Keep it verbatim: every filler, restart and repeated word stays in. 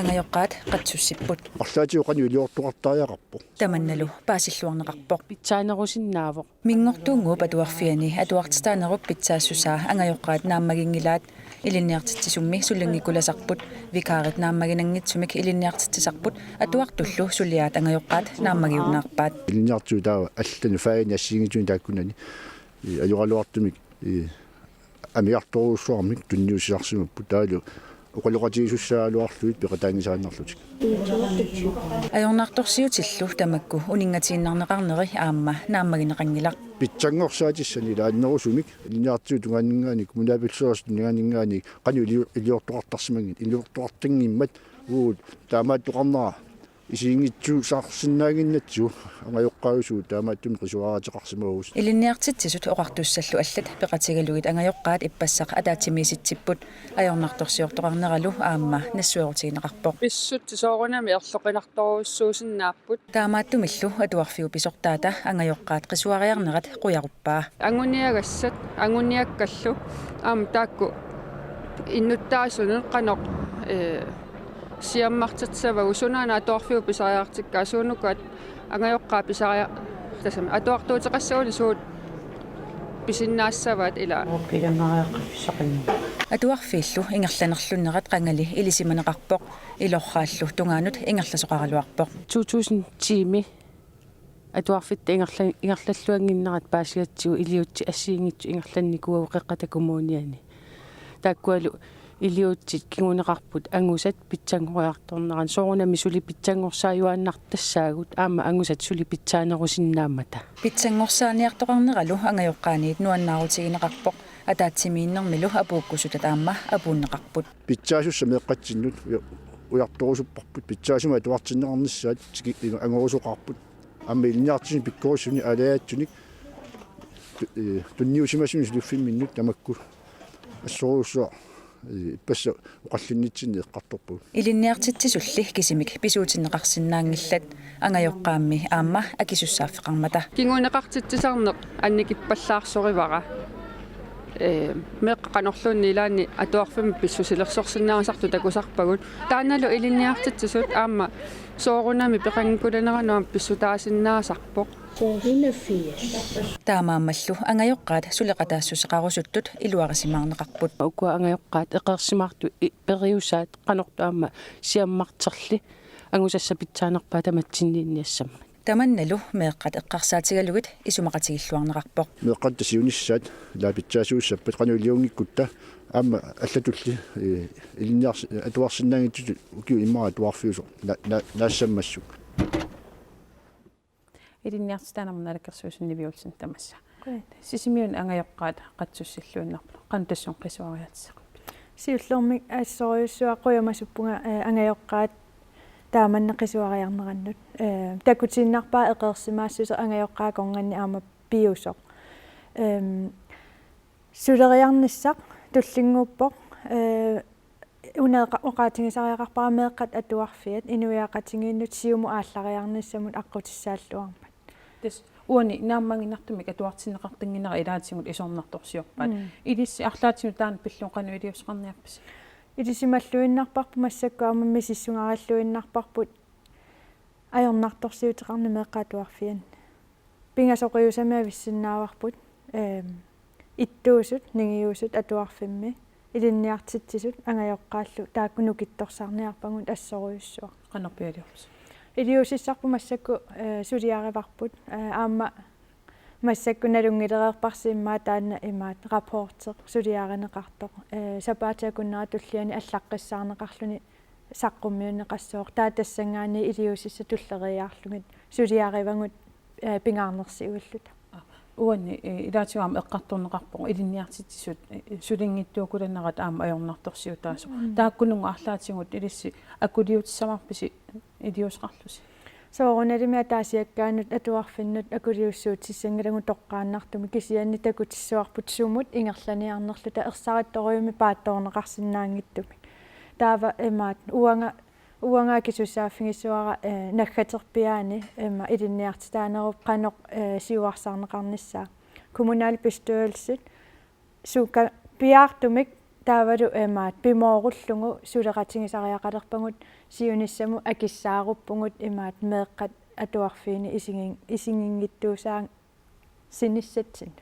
Angajoqqaat qatsussipput. Arlaatigut qanoq iliortoqartariaqarpoq. Tamannalu paasilluarneqarpoq. Pitsaanerusinnaavoq. Minngortuunnguup Atuarfiani atuartitaanerup pitsaassusaa angajoqqaat naammaginngilaat. Ilinniartitsisummi sulinngikkulasarput, vikaarit naammaginanngitsumik ilinniartitsisarput, atuartullu suliaat angajoqqaat naammagiunnaarpaat. Ilinniartitsisut taava allanut fagini assigiinngitsunik taakkunani, i, ajoraluartumik, i, amigartorujussuarmik tunniussisarsimapput, taavalu oqaloqatigisussaagaluarlugit peqataanngisaannarlutik. Ajornartorsiutillu tamakku uninngatiinnarneqarneri aamma naammagineqanngilaq. Pitsanngorsaatissannik ilaannerusumik ilinniartitsisut tungaanninngaanniit, kommunalbestyrelsip tungaanninngaanniit qanoq ilio-, iliortoqartarsimanngin-, iliortoqartanngimmat, uagut taamaattoqarnera isiginngitsuusarsinnaannginnatsigu angajoqqaavisugut taamaattumik qisuariaateqarsimavugut. Ilinniartitsisut oqartussallu allat peqatigalugit angajoqqaat ippassaq ataatsimiisitsipput, ajornartorsiortoqarneralu aamma nassuerutigineqarpoq. Pissutsit soorunami erloqinartorujussuusinnaapput. Taamaattumillu atuarfiup pisortaata angajoqqaat qisuariarnerat qujaruppaa. Anguniagassat, anguniakkallu, aamma taakku innuttaasunut qanoq, ee, siammartitsisavagut, sunaana atuarfiup pisariaqartikkaa, suunuku angajoqqaap pisaria-, tassami atuartuuteqassaguni suut pisinnaassavaat ilaa. Oqilangariaqqaffissaqanngilaq. Atuarfiillu ingerlanerlunnerat qangali ilisimaneqarpoq, ilorraallu tungaanut ingerlasoqaraluarpoq. To tusind ti-mi atuarfitta ingerla-, ingerlalluannginnerat paasigatsigu iliuutsit assigiinngitsut ingerlannikuuagut Qeqqata Kommuniani. Taakkualu iliuutsit kinguneqarput angusat pitsanngoriartornerannik, soorunami suli pitsanngorsaajuaannartassaagut aamma angusat suli pitsaanerusinnaammata. Pitsanngorsaaniartoqarneralu angajoqqaaniit nuannaarutigineqarpoq, ataatsimiinnermilu apuukkusutat aamma apuunneqarput. Pitsaasussat meeqqatsinnut uja-, ujartorusupparput, pitsaasumik atuartinneqarnissaat tiki-, angorusoqarput. Aamma ilinniartitsisunik pikkorissunik aalajaatsunik tu-, ee, tunniusimasunik suliffimminnut tamakku assorujussuaq, ee, ippassaq oqallinnitsinni eqqartorpagut. Ilinniartitsisulli kisimik pisuutinneqarsinnaanngillat, angajoqqaammi aamma akisussaaffeqarmata. Kinguneqartitsisarneq annikippallaarsorivara. Ee, meeqqat qanorluunniit ilaanni atuarfimmi pissusilersorsinnaasartut takusarpagut. Taannalu ilinniartitsisut aamma soorunami peqanngikkulaneranut aamma pissutaasinnaasarpoq. Taamaammallu angajoqqaat suleqataassuseqarusuttut iluarisimaarneqarput. Ukua angajoqqaat eqeersimaartut i-, periusaat qanortut aamma siammarterli angusassat pitsaanerpaat tamatsinniinniassammat. Tamannalu meeqqat eqqarsaatigalugit isumaqatigilluarneqarpoq. Meeqqat siunissaat ilaa pitsaasuussappat qanoq iliunngikkutta aamma allatulli, ee, ilinniars-, atuarsinnaanngitsutut ukiut immaqa atuarfiusoq na-, na-, naassammassuk. Ilinniartitaanermut naalakkersuisuni Nivi Olsen tamassa. Qujan. Sisimiuni angajoqqaat qatsussilluinnarput. Qanoq tassunga qisuariaatissavarpit? Siullermik assorujussuaq qujamasuppunga, ee, angajoqqaat taamanna qisuariarnerannut. Ee, takutiinnarpara eqeersimaassuseq angajoqqaat akornanni aamma piusoq. Ehm, suleriarnissaq tullinnguuppoq, ee, una oqa-, oqaatigisariaqarpara meeqqat atuarfiat inuiaqatigiinnut siumut aallariarnissamut aqqutissaalluarmat. Tassa uani naammaginartumik atuartinneqartannginnera ilaatigut isornartorsiorpaat. Mm. Ilissi arlaatinut taanna pillugu qanoq iliuuseqarniarpisi? Ilisimalluinnarparput massakkut aamma misissugarilluinnarparput ajornartorsiuteqarneq meeqqat atuarfianni. Pingasoqiusami avissinnaavarput, ehm, ittuusut, ningiusut atuarfimmi, ilinniartitsisut angajoqqaallu taakku nukittorsarniarpagut assorujussuaq. Qanorpiaq iliorlusi? Iliuusissarput massakkut, ee, suliarivarput, ee, aamma massakkut nalunngilereerparsi immaqa taanna imaat rapporti suliarineqartoq, ee, sapaatip akunnera tulliani allaqqissaarneqarluni saqqummiunneqassooq, taava tassanngaanniit iliuusissat tulleriiaarlugit suliarivagut, ee, pingaarnersiuilluta. Uani, ee, ilaatigut aamma eqqartorneqarpoq ilinniartitsisut, ee, sulinngitsuukulanerat aamma ajornartorsiutaasoq. Mm. Taakkununnga arlaatigut ilissi akuliutissavarpisi iliuuseqarlusi? Soorunalimi ataasiakkaanut atuarfinnut akuliussuutissanngilagut toqqaannartumik, kisianni takutissavarput sumut ingerlaniarnerluta ersarittorujussuarmik paatsoorneqarsinnaanngitsumik. Taava imaat uanga, uanga akisussaaffigissuara, ee, naggaterpiaani, ima ilinniartitaanerup qanoq, ee, siuarsarneqarnissaa. Kommunalbestyrelsit suka piaartumik Taavalu imaattoq pimoorullugu suleqatigisariaqalerpagut, siunissamut akissaaruppugut imaattoq meeqqat atuarfiini isigin-, isiginngitsuusaassinissatsinnut.